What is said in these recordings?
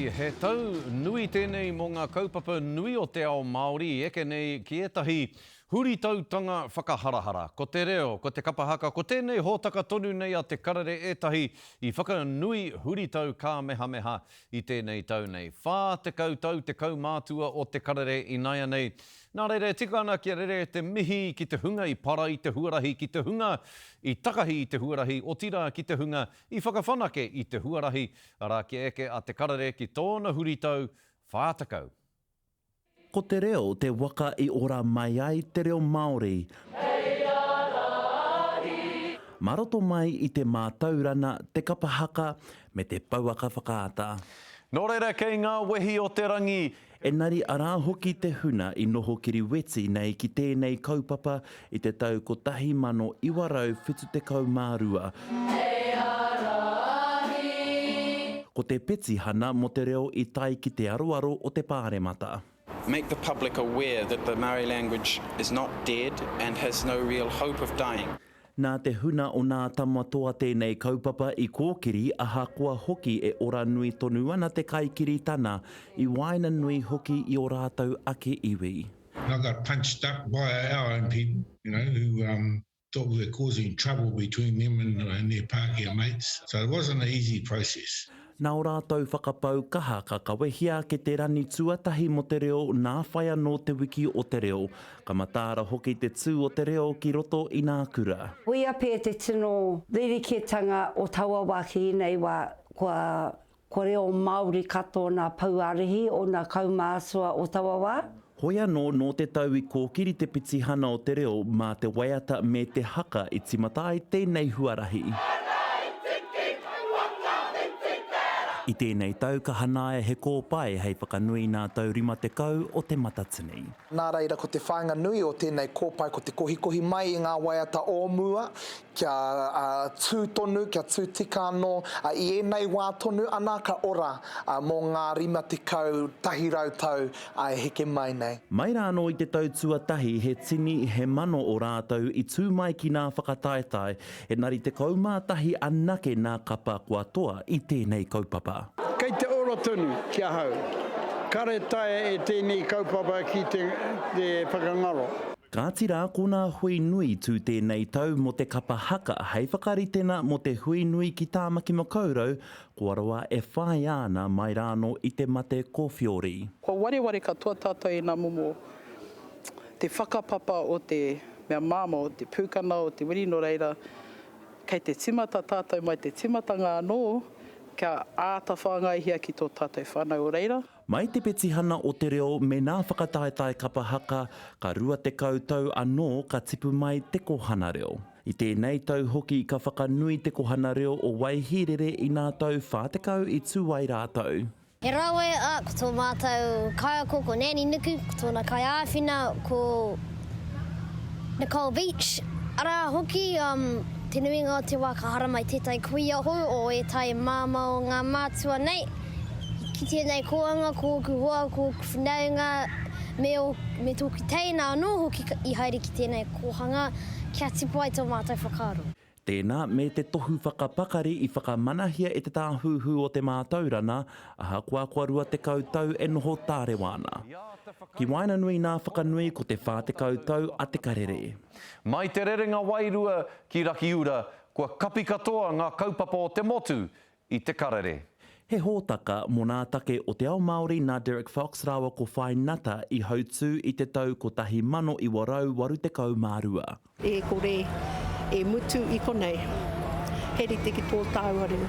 He tau nui tēnei mō ngā kaupapa nui o te ao Māori i eke nei ki ētahi huritautanga whakaharahara. Ko te reo, ko te kapa haka, ko tēnei hōtaka tonu nei a Te Karere ētahi i whakanui huritau kāmehameha i tēnei tau nei. 40 tau te kaumātua o Te Karere inaianei. Nā reira e tika ana kia rere te mihi ki te hunga i para i te huarahi, ki te hunga i takahi i te huarahi, otirā ki te hunga i whakawhanake i te huarahi, arā, kia eke a Te Karere ki tōna huritau 40. Ko te reo te waka i ora mai ai te reo Māori. Mā roto mai i te mātaurana, te kapa haka, me te pouaka whakaata. Nō reira, kei ngā wehi o te rangi. Engari arā hoki te huna i noho kiriweti nei ki tēnei kaupapa i te tau 1972. Ko te petihana mō te reo i tae ki te aroaro o te Pāremata. Make the public aware that the Maori language is not dead and has no real hope of dying. Nā te huna o nā tama toa tēnei kaupapa i kōkiri ahakoa hoki e ora nui tonu ana te kaikiritana i waenganui hoki i o rātou ake iwi. I got punched up by our own people, you know, who um, thought we were causing trouble between them and, and their Pākehā mates. So it wasn't an easy process. Nā ō rātou whakapau kaha ka kawehia ake te rani tuatahi mō te reo nā whai anō te wiki o te reo. Ka mataara hoki te tū o te reo ki roto i nā kura. Koia pea te tino rerekētanga o taua wā ki ēnei wā, kua kua reo Māori katoa nā pouārihi o nā kaumātua o taua wā. Hoi anō, nō te tau i kōkiri te petihana o te reo mā te waiata me te haka i tīmata ai tēnei huarahi. I tēnei tau ka hanaia he kōpae hei whakanui nā tau 50 o Te Matatini. Nā reira ko te whāinga nui o tēnei kōpae ko te kohikohi mai i ngā waiata o mua kia tū tonu, kia tū tika anō i ēnei wā tonu ana ka ora mō ngā 50, 100 tau e heke mai nei. Mai rā anō i te tau tuatahi he tini, he mano o rātou i tū mai ki nā whakataetae, engari 11 anake nā kapa kua toa i tēnei kaupapa. Kei te ora tonu ki ahau. Kare taea e tēnei kaupapa ki te whakangaro. Kāti rā ko nā hui nui tū tēnei tau mō te kapa haka hei whakaritena mō te hui nui ki Tāmaki Makaurau kua roa e whāia ana mai rānō i te mate kōwhiori. Kua wareware katoa tātou i ngā momo te whakapapa o te mea māmā, o te pūkana, o te wiri, nō reira, kei te tīmata tātou mai te tīmatanga anō kia āta whāngaihia ki tō tātou whānau o reira. Mai te petihana o te reo me nā whakataetae kapa haka, ka 20 tau anō ka tipu mai te kohana reo. I tēnei tau hoki ka whakanui te kohana reo o Waihīrere i nā tau 40 i tū ai rātou. He rawe, ā, ko tō mātou kaiako ko Nanny Nuku, ko tōna kaiāwhina ko Nicole Beach. Arā hoki, te nuinga o te wā ka haramai tētahi kuia hou o ētahi māmā o ngā mātua nei. Ki tēnei kōanga, ko ōku hoa, ko ōku whanaunga, me ō, me tōku teina anō hoki i haere ki tēnei kōhanga kia tipu ai tō mātou whakaaro. Tēnā, me te tohu whakapakari i whakamanahia e Te Tāhuhu o Te Mātaurana, ahakoa kua 20 tau e noho tārewa ana. Ki waenganui nā whakanui ko te 40 tau a Te Karere. Mai te rerenga wairua ki Rakiura, kua kapi katoa ngā kaupapa o te motu i Te Karere. He hōtaka mō nā take o te ao Māori nā Derek Fox rāua ko Whai Nutter i hautū i te tau 1982. E kore e mutu i konei. He rite ki tō tāua reo.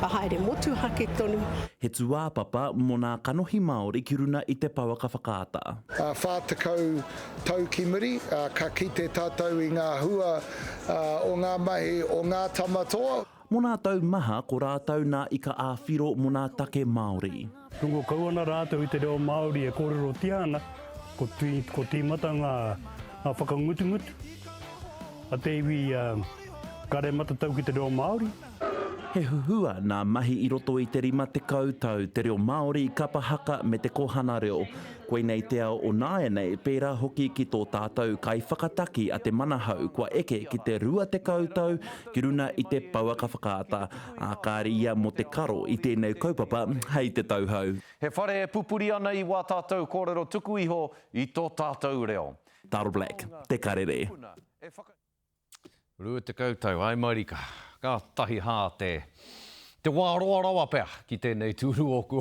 Ka haere motuhake tonu. He tūāpapa mō nā kanohi Māori ki runa i te pouaka whakaata. 40 tau ki muri, ka kite tātou i ngā hua o ngā mahi o ngā tama toa. Mō nā tau maha, ko rātou nā ika ā-whiro mō nā take Māori. Rongo kau ana rātou i te reo Māori e kōrerotia ana, ko tīmata ngā whakangutungutu a te iwi kare matatau ki te reo Māori. He huhua nā mahi i roto i te 50 tau, te reo Māori, kapa haka me te kohana reo. Koinei te ao o nāianei, pērā hoki ki tō tātou kaiwhakataki a Te Manahau kua eke ki te 20 tau ki runa i te pouaka whakaata, ā, kāre ia mō te karo i tēnei kaupapa hei te tau hou. He whare e pupuri ana i wā tātou kōrero tuku iho i tō tātou reo. Taro Black, Te Karere. 20 tau, āe marika. Kātahi hā te, te wā roa rawa pea ki tēnei tūru ōku.